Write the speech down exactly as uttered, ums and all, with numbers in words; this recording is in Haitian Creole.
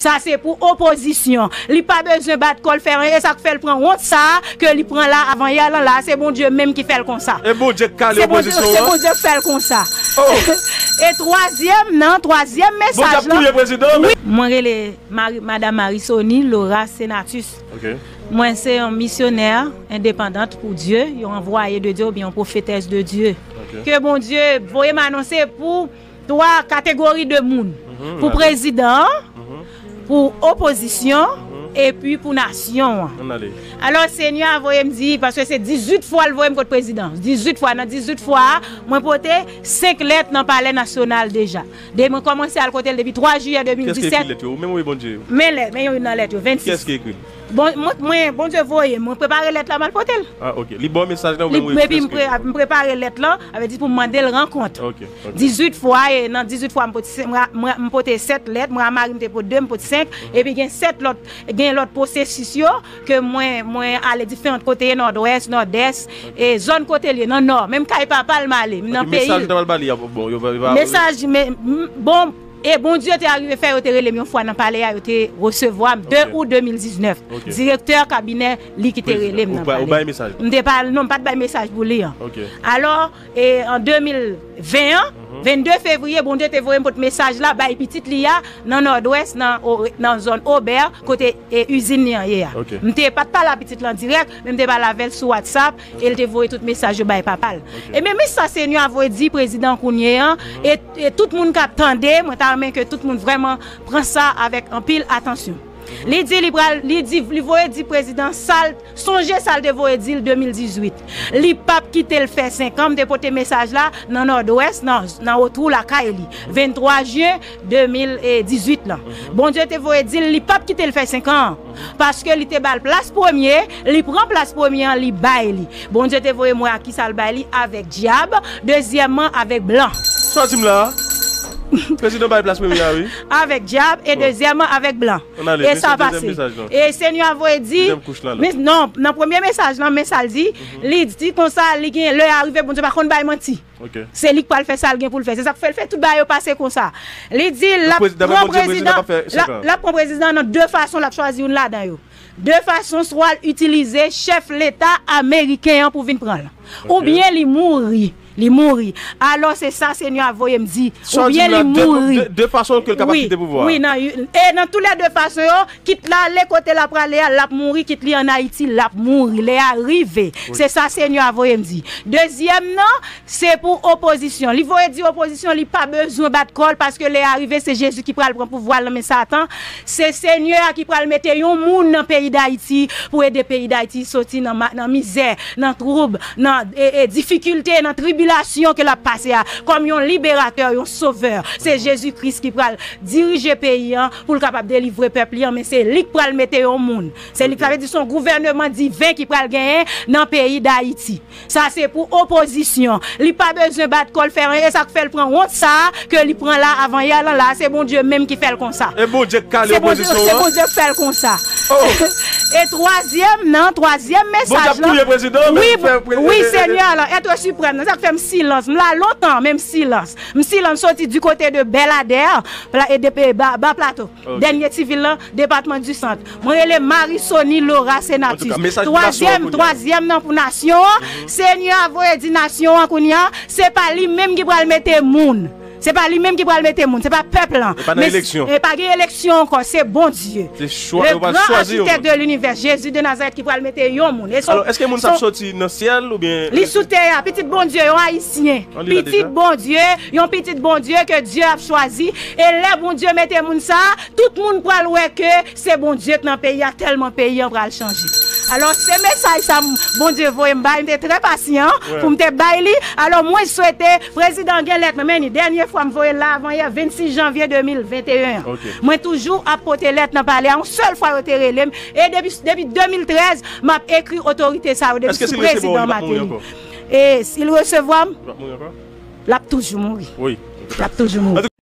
Sa se pou opozisyon. Li pa bezwen bat kò l fè anyen. E sa k fè l pran wont sa a ke li pran la avan yè lan la. Se Bondye menm ki fè l konsa. E Bondye k kale opozisyon an? Se Bondye k fè l konsa. E twazyèm nan, twazyèm mesaj lan. Bondye ap touye prezidan an, men. Mwen rele Mari, Madan Marisony Laura Senatus. Mwen se yon misyonè endepandant pou Dye, yon anvwaye de Dye oubyen yon pwofetès de Dye. Ke Bondye voye m anonse pou twa kategori de moun. Pou prezidan an, pou opozisyon, epi pou nasyon an. Alò, Senyè a voye m di, paske se dizuit fwa l voye m kot prezidan. Dizuit fwa, nan dizuit fwa a, mwen pote senk lèt nan Palè Nasyonal deja. De, mwen kòmanse al kote l depi twa jiyè de mil disèt. Kiyès ki ekri lèt yo? Ou menm ou Bondye? Men lèt, men youn nan lèt yo, vennsis. Kiyès ki ekri l? Bon, mwen, mwen, Bondye voye m, mwen prepare lèt la, m al pote l. Ah, ok. Li ba w mesaj lan, ou menm ou ekri? Epi m pre-, m prepare lèt lan, sa vle di pou m mande l rankont. Ok, ok. Dizuit fwa, e nan dizuit fwa, m pote se-, mwen, mwen, m pote sèt lèt, mwen a mari m te pote de, m pote senk, epi gen sèt lòt, gen lòt pwosesis yo, ke mwen, mwen ale diferan kote, Nòdwès, Nòdès, e zòn kote l ye, nan Nò. Menm kay papa l m ale, m nan peyi l. Mesaj ou ta pral ba li a, bon, yo va, yo va. Mesaj, men, m, bon, e Bondye te arive fè yo te rele m yon fwa nan palè a, yo te resevwa m, de out de mil diznèf. Direktè kabinè li ki te rele m nan palè. Ou bay mesaj? M te pa, non, m pa t bay mesaj pou li an. Alò, e an de mil ven an, vennde fevriye, Bondye te voye m pot mesaj la, bay pitit li a, nan Nòdwès, nan, o-, nan zòn Obè, kote, e, izin li an ye a. M te pa t pale a pitit lan dirèk, men m te pale avè l sou WhatsApp, e l te voye tout mesaj yo bay papa l. E men, men sa Senyè a voye di prezidan kounye an, e, e tout moun k ap tande, mwen ta renmen ke tout moun vrèman pran sa avèk anpil atansyon. Li di li pral, li di, li voye di prezidan sa l, sonje sa l te voye di l de mil dizuit. Li p ap kite l fè senk an, m te pote mesaj la nan Nòdwès, nan, nan wotou lakay li. Venntwa jen de mil dizuit lan. Bondye te voye di l, li p ap kite l fè senk an. Paske li te ba l plas premye, li pran plas premye an, li bay li. Bondye te voye m wè ak kisa l bay li, avèk dyab, dezyèmman avèk blan. Sa w di m la a? Prezidan bay plas premye a, wi. Avèk dyab e dezyèmman avèk blan. E sa pase. E Senyè a voye di, men non, nan premye mesaj lan, men sa l di, li di konsa, li gen lè a rive, Bondye pa konn bay manti. Se li k pral fè sa l gen pou l fè. Se sa k fè l fè tout bagay yo pase konsa. Li di l ap pran prezidan, l ap pran prezidan nan de fason, l ap chwazi youn ladan yo. De fason, swa l itilize chèf leta ameriken an pou vin pran l. Oubyen li mouri. Li mouri. Alò, se sa Senyè a voye m di. Oubyen li mouri. De, de fason ke l kapab kite pouvwa a. Wi, nan, e nan tou lè de fason yo, kit l ale kote l ap prale a, l ap mouri, kit li ann Ayiti, l ap mouri. Lè a rive. Se sa Senyè a voye m di. Dezyèm nan, se pou opozisyon. Li voye di opozisyon, li pa bezwen bat kò l, paske lè a rive, se Jezi ki pral pran pouvwa l nan men Satan. Se Senyè a ki pral mete yon moun nan peyi Dayiti pou ede peyi Dayiti soti nan ma-, nan mizè, nan twoub, nan, e, e, difikilte, nan tribilasyon ke l ap pase a, kòm yon liberatè, yon sovè. Se Jezi Kris ki pral dirije peyi an pou l kapab delivre pèp li an, men se li k pral mete yon moun. Se li k, sa vle di se yon gouvèneman diven ki pral genyen nan peyi Dayiti. Sa se pou opozisyon. Li pa bezwen bat kò l fè anyen. E sa k fè l pran wont sa a ke li pran la avan yè lan la, se Bondye menm ki fè l konsa. E Bondye k kale opozisyon an? Se Bondye k fè l konsa. E twazyèm nan, twazyèm mesaj lan. Bondye ap touye prezidan, men wi, Senyè lan, èt siprèm nan. Sa k fè m silans. M la lontan, men m silans. M silans soti di kote de Bèladè, pla-, e de, e ba, ba Plato. Dènye ti vil lan, depatman di Sant. Mwen rele Marisony Laura Senatus. Twazyèm, twazyèm nan pou nasyon an. Senyè a voye di nasyon an kounye a, se pa li menm ki pral mete moun. Se pa li menm ki pral mete moun, se pa pèp lan. E pa nan eleksyon. E pa gen eleksyon ankò, se Bondye. Se chwa, yo pral chwazi yon moun. Le grand architecte de l'univers, Jezi de Nazarèt ki pral mete yon moun. Alò, èske moun sa ap soti nan syèl oubyen li sou tè a, pitit Bondye, yon Ayisyen. Pitit Bondye, yon pitit Bondye ke Dye ap chwazi. E lè Bondye mete moun sa, tout moun pral wè ke se Bondye k nan peyi a, tèlman peyi an pral chanje. Alò, se mesaj sa m, Bondye voye m bay, m te trè pasyan pou m te bay li. Alò, mwen swete prezidan gen lèt mwen, men ni dènye fwa m voye l la avan yè, vennsis janvye de mil venteyen an. Mwen toujou ap pote lèt nan palè a, yon sèl fwa yo te rele m. E depi, depi de mil trèz, m ap ekri otorite sa yo, depi sou prezidan Martelly. E si l resevwa m, l ap toujou mouri. L ap toujou mouri.